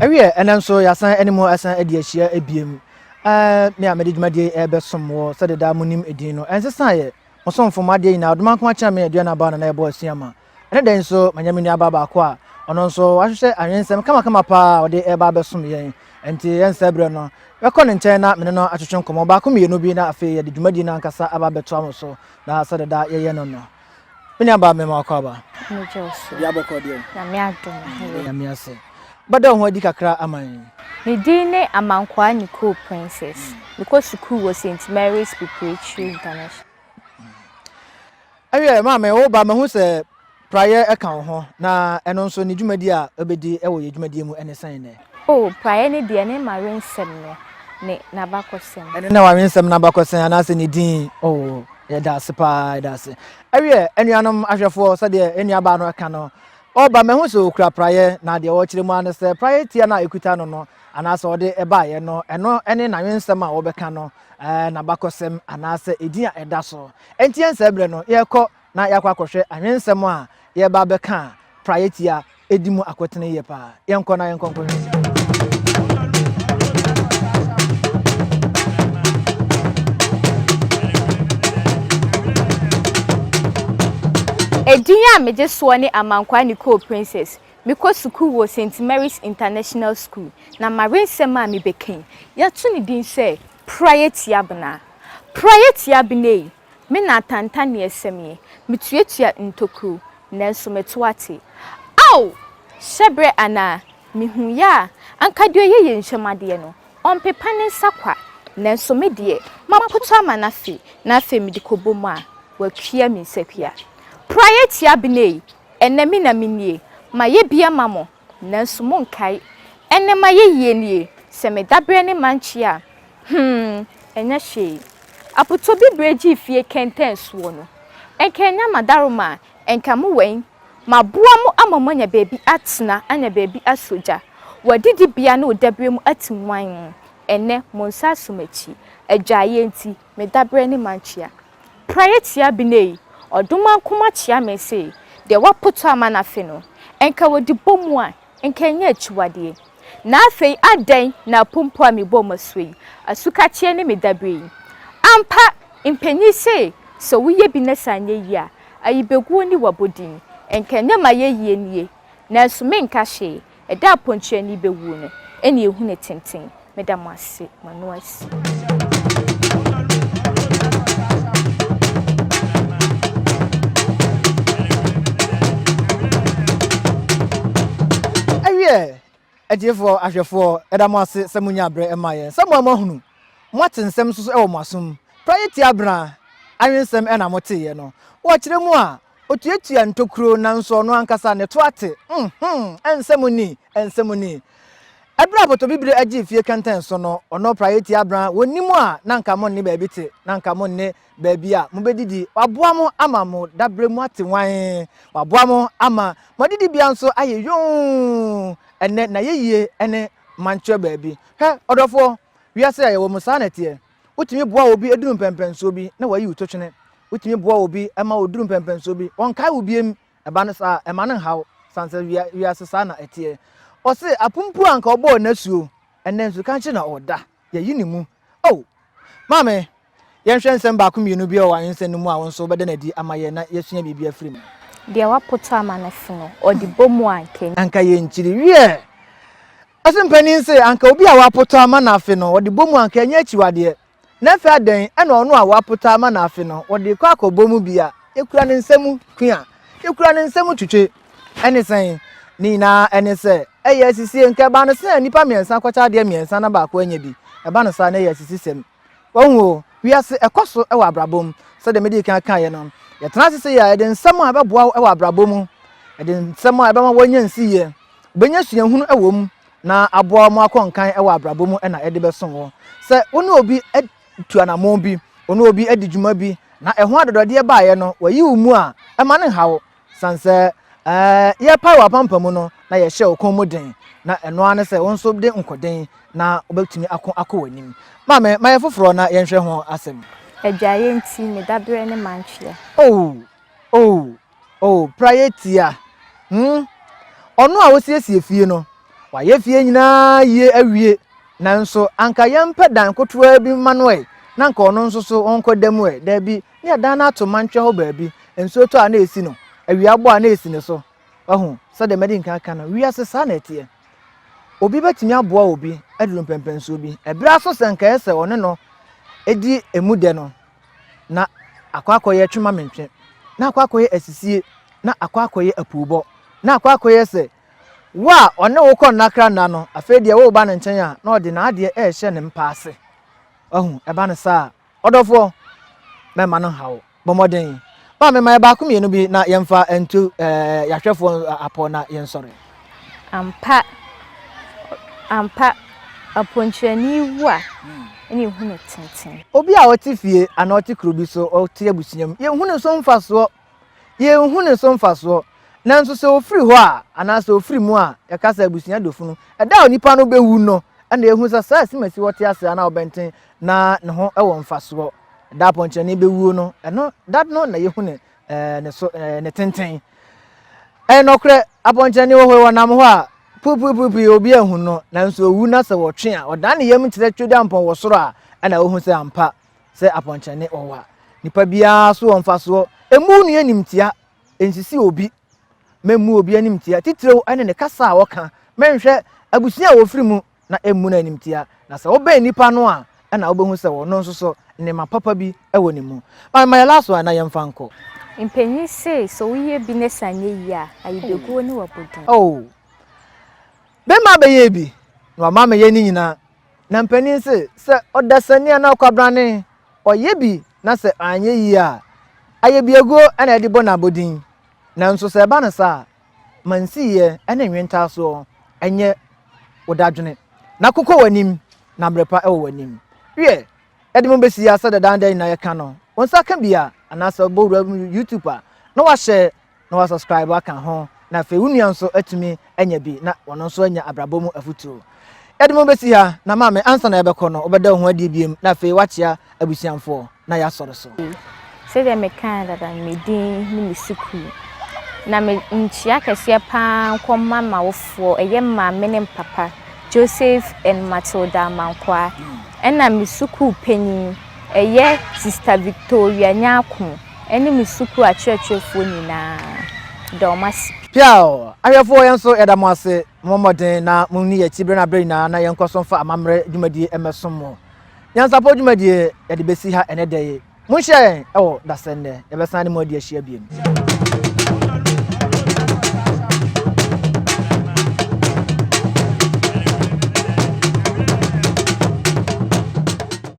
Ɛwiɛ, ɛnɛ nso yɛasan ɛne mo asan adi ahyia ebiem. Ɛɛ, me a mede dwumadie ɛrebɛsom wɔ sɛde daa monim edin no, ɛnsesaeɛ. Mo somfo, mo adeɛ nyinaa, Ɔdomankoma Kyerɛme Aduana Aba na na yɛbɔ asua ma. Ɛne da yi nso, manya me nuabaa baako a ɔno nso wahyehyɛ anwensɛm kamakama paa a ɔde reba abɛsom yɛn. Enti yɛnsɛe berɛ no, mɛkɔ ne nkyɛn na me ne no atwetwe nkɔmmɔ baako mmienu bi na afei yɛde dwumadie no ankasa aba abɛtoa mo so na sɛdeɛ daa yɛyɛ no no. Me nuabaa mema wo akwaaba. Megye wo so. Bia bɔkɔɔ deɛ. Nyame adom. Yɛda Nyame ase. Bɛda wo ho adi kakra ama yɛn. Me din ne Amankwaa Nicole Princess. Mekɔ sukuu wɔ St. Mary's Preparatory International. Ɛwiɛ, maame, wo ba, mahu sɛ praeɛ ka wo ho, na ɛno nso ne dwumadi a wobɛdi wɔ yɛn dwumadie mu ne sɛn nnɛ? Oh, praeɛ no deɛ, ne m'awensɛm no ne n'abakɔsɛm. Ɛno ne w'awensɛm no abakɔsɛm anaasɛ ne din? Oh, yɛda ase paa, yɛda ase. Ɛwiɛ, anuanom ahwɛfoɔ, sɛdeɛ yɛn nuabaa no ka no, ɔreba, mahu sɛ ɔkura praeɛ, na deɛ ɔrekyerɛ mu ara ne sɛ praeɛ tia no a ɛkuta no no, anaasɛ ɔde baeɛ no, ɛno ne n'awensɛm a wɔbɛka no. n'abakɔsɛm anaasɛ edin a ɛda so. Enti yɛn saa berɛ no, yɛrekɔ na yɛakɔ akɔhwɛ anwensɛm a yɛreba abɛka a praeɛ tia di mu akotene yie paa. Yɛnkɔ na yɛnkɔ nkɔhwɛ. Edin a megye soɔ ne Amankwaa Nicole Princess. Mekɔ sukuu wɔ Saint Mary's International School, na m'awensɛm a mebɛka yi, yɛato ne din sɛ Praeɛ Tiabena. Praeɛ Tiabena ei, me na atantanneɛsɛm yi, metuatua ntokuro, nanso meto ate. Ao! Hyɛberɛ anaa? Mehuiɛ a, anka deɛ ɔyɛ yɛn nsam adeɛ no, ɔmpepa ne nsa kwa, nanso me deɛ, mapoto ama no afe, na afei mede kɔbɔ mu a, wakua me nsakua. Praeɛ Tiabena ei, Ɛnnɛ me na menie, mayɛ bi ama mo, nanso monkae. Ɛnnɛ m'ayɛyie nie, sɛ me daberɛ ne mankye a, hmm, ɛnyɛ hwee. Apotɔ bibire gyee fie kɛntɛn soɔ no, ɛnka ɛnyɛ m'adaroma a, ɛnka mo wɛn. Maboa mo ama moanya baabi atena, anya baabi asɔ gya. W'adidibea ne wo daberɛ mu ate nwann. Ɛnnɛ mo nsa aso m'akyi, adwaeɛ nti, me daberɛ ne mankye a. Praeɛ tia bene yi, Ɔdomankoma kyea me se, deɛ wapoto ama no afe no, nka wɔdi bɔ mu a, nka ɛnyɛ akyiwadeɛ. Na afei adɛn na apompo a mebɔɔ mo asuo yi, asukakyeɛ ne me daberɛ yi? Ampa, mpanin se, sɛ woyɛ bi na sɛ anyɛ yie a, ayibeguo ne w'abɔdin. Nka ɛnyɛ m'ayɛyie nie, nanso menka hwee, Ɛda a pɔnkyerɛni bɛwuo no, ɛne ɛhu no tenten. Meda mo ase, mo ano asi. Ɛwiɛ, atiefoɔ, ahwɛfoɔ, yɛda mo ase sɛ monyaa berɛ maa yɛn. Sɛ mo a moahunu, moate nsɛm nso so wɔ mo asom. Praeɛ tia bena, anwensɛm na moteeɛ no. Wɔkyerɛ mu a, Otuatua ntokuro nanso ɔno ankasa ne to ate. Nhmm, ɛnsɛ mo ni, ɛnsɛ mo ni. Ɛberɛ a Apɔtɔbibire gyee fie kɛntɛn so no, ɔno Praeɛ Abran, wɔnni mo a na anka monne baabi te, na anka monne baabi a mobɛdidi. Waboa mo ama mo daberɛ mu ate wann, waboa mo ama mo adidibea nso ayɛ yonn. Ɛnnɛ n'ayɛyie ne mankyerɛ baabi. Hwɛ, ɔdɔfoɔ, wiase a yɛwɔ mu saa na ɛteɛ. Wotumi boa obi duru mpɛnpɛnsoɔ bi na wayi wo totwene. Wotumi boa obi ma ɔduru mpɛnpɛnsoɔ bi, ɔnkae wo biom. Ɛba no saa a, ɛmma no nhaw, sane sɛ wia wiase saa na ɛteɛ. Ɔse apompuo a anka ɔbɔɔ n'asuo, ɛnnɛ nsukankye na ɔda. Yɛayi ne mu. Oh! Maame, yɛnhwɛ nsɛm baako mmienu bi a ɛwɔ Anwensɛm no mu a wo nso wobɛda no adi ama yɛn na yɛasua biribi afiri mu. Deɛ wapoto ama no afu no, ɔde bɔ mu a anka ɛnyɛ. Anka yɛnkyiri. Wiɛ! Ɔse mpanin se anka obi a wapotɔ ama no afe no wɔde bɔ mu anka ɛnyɛ akyiwadeɛ. Na afei adɛn ɛna ɔno a wapotɔ ama no afe no wɔde kɔ akɔbɔ mu bi a yɛkura ne nsa mu kua, yɛkura ne nsa mu twitwe. Ɛne sɛn? Ne nyinaa ɛne sɛ ɛyɛ asisie nka ɛbaa no sɛ nnipa mmiɛnsa kɔkyɛ adeɛ mmiɛnsa na baako anya bi. Ɛba no saa na ɛyɛ asisisɛm. Wahu o, wiase ɛkɔ so wɔ abrabɔ mu. Sɛdeɛ medii kan kaeɛ no, yɛtena ase sei a, yɛde nsɛm a ɛbɛboa wo wɔ abrabɔ mu, yɛde nsɛm a ɛbɛma woanya nsiyɛ, wobɛnya suahunu wɔ mu, na aboa wo ma woakɔ nkan wɔ abrabɔ mu na ɛde bɛsom wo. Sɛ wo ne obi tu anammɔn bi, wo ne obi adi dwuma bi, na ɛho adɔdɔdeɛ baeɛ no, wayi wo mu a, ɛma no nha wo. Sane sɛ ɛɛ yɛrepae w'apampam no na yɛhyɛ wo kɔn mu den, na ɛno ara ne sɛ wo nso de nkɔden na wobɛtumi ako akɔ w'anim. Maame, ma yɛ foforɔ na yɛnhwɛ ho asɛm. Adwaeɛ nti me daberɛ ne mantwea. Oh, oh, oh, praeɛ tia. Hmm, ɔno a ɔsiesie fie no, Wayɛ fie nyinaa yie awie, nanso anka yɛmpɛ dan ketewaa bi mma no ɛ, na anka ɔno nso so ɔnkɔda mu ɛ. Dabi, ne yɛdan no ato mantwea hɔ baabi, nsuo tɔ a na ɛsi no, awia bɔ a na ɛsi ne so. Wahu, sɛdeɛ madi nkan aka no, wiase saa na ɛteɛ. Obi bɛtumi aboa obi aduru mpɛnpɛnsoɔ bi. Ɛberɛ aso sɛ nka ɛyɛ sɛ ɔne no di emu dɛ no, na akɔ akɔyɛ twema-mentwe, na akɔ akɔyɛ asisie, na akɔ akɔyɛ apuubɔ, na akɔ akɔyɛ sɛ wo a ɔne wo kɔ nnakra nna no, afei deɛ woreba ne nkyɛn a, na ɔde n'adeɛ rehyɛ ne mpa ase. Wahu, ɛba no saa a, ɔdɔfoɔ, mɛmma no nha wo. Bɔ mmɔden. Maame, ma yɛ baako mmienu bi na yɛmfa ntu eh, yɛahwɛfoɔ apɔ na yɛnsɔre. Ampa, ampa, ɔponkyerɛni wu a, ɛna ehu no tenten. Obi a ɔte fie anaa ɔte kuro bi so, ɔte abusua mu, yɛnhu ne so mfasoɔ. Yɛnhu ne so mfasoɔ. Nanso sɛ ɔfiri hɔ a, anaa sɛ ɔfiri mu a, yɛka sɛ abusua dɔ funu. Ɛda a onipa no bɛwu no, ɛna yɛhu sɛ saa asimasi ɔte ase anaa ɔbɛnten na ne ho wɔ mfasoɔ. Da a pɔnkyerɛni bɛwuo no, ɛno da no na yɛhu ne, eh, ne so, eh, ne tenten. Ɛyɛ nɔkorɛ, apɔnkyerɛni wɔ hɔ yi, wɔnam hɔ a, puipuipuipui obi anhu no, nanso owu na sɛ wɔtwe a, ɔdan ne yam kyerɛ Twedampɔn wɔ soro a, ɛna wohu sɛ ampa sɛ apɔnkyerɛni wɔ hɔ a. Nipa biara so wɔ mfasoɔ. Mmu wo nua animtia, nsisi obi. Mɛmmu obi animtia, titiriw ne ne kasa a ɔka. Mɛnhwɛ abusua a wɔfiri mu na mmu no animtia. Na sɛ wobɛn nipa no a, ɛna wobɛhu sɛ ɔno nso so nneɛma papa bi wɔ ne mu. Ma ma yɛ last one na yɛmfa nkɔ. Mpanyin se sɛ woyɛ bi na sɛ anyɛ yie a, ayebeguo ne wabɔ din. Oh, bɛrima bɛyɛɛ bi na wama meyɛ ne nyinaa. Na mpanin se sɛ ɔdasani anaa ɔkwabrane ɔyɛ bi na sɛ anyɛ yie a, ayɛbiaguo na ɛde bɔ no abɔdin. Nanso sɛ ɛba no saa a, ma nsiyɛ ne nwentaasoɔ nyɛ wo dadwene, na kokɔ w'anim, na mmerɛ pa wɔ w'anim. Wiɛ, yɛde mo bɛsi ha sɛdeɛ daa daa nyinaa yɛka no, wo nsa ka bi a, anaasɛ wobɔ wura YouTube a, na wahyɛ na wa subscribe aka ho, na afei wo nua nso atumi anya bi na ɔno nso anya abrabɔ mu afutuo. Yɛde mo bɛsi ha, na maame ansa na yɛbɛkɔ no, wobɛda wo ho adie biem, na afei wakyea abusuamfoɔ na yɛasɔre so. Sɛdeɛ mekaeɛ dada no, me din ne me sukuu. Na me nkyea kɛseɛ pa ara nkɔma m'awofoɔ, ɛyɛ maame ne papa, Joseph and Matilda Amankwaa. Ɛna me sukuu panin, ɛyɛ Sista Victoria Nyarko, ɛne me sukuu akyerɛkyerɛfoɔ nyinaa. Meda wɔn ase pii. Piaw! Ahwɛfoɔ yɛn nso yɛda mo ase. Mommɔ mmɔden na monni yɛn akyi berɛ no aberɛ nyinaa na yɛnkɔ so mfa amammerɛ dwumadie mmɛsom mo. Nyansapɔ dwumadie yɛde bɛsi ha ɛnɛ da yi. Monhyia yɛn wɔ dasɛnnɛ, yɛbɛsan ne mo adi ahyia biom.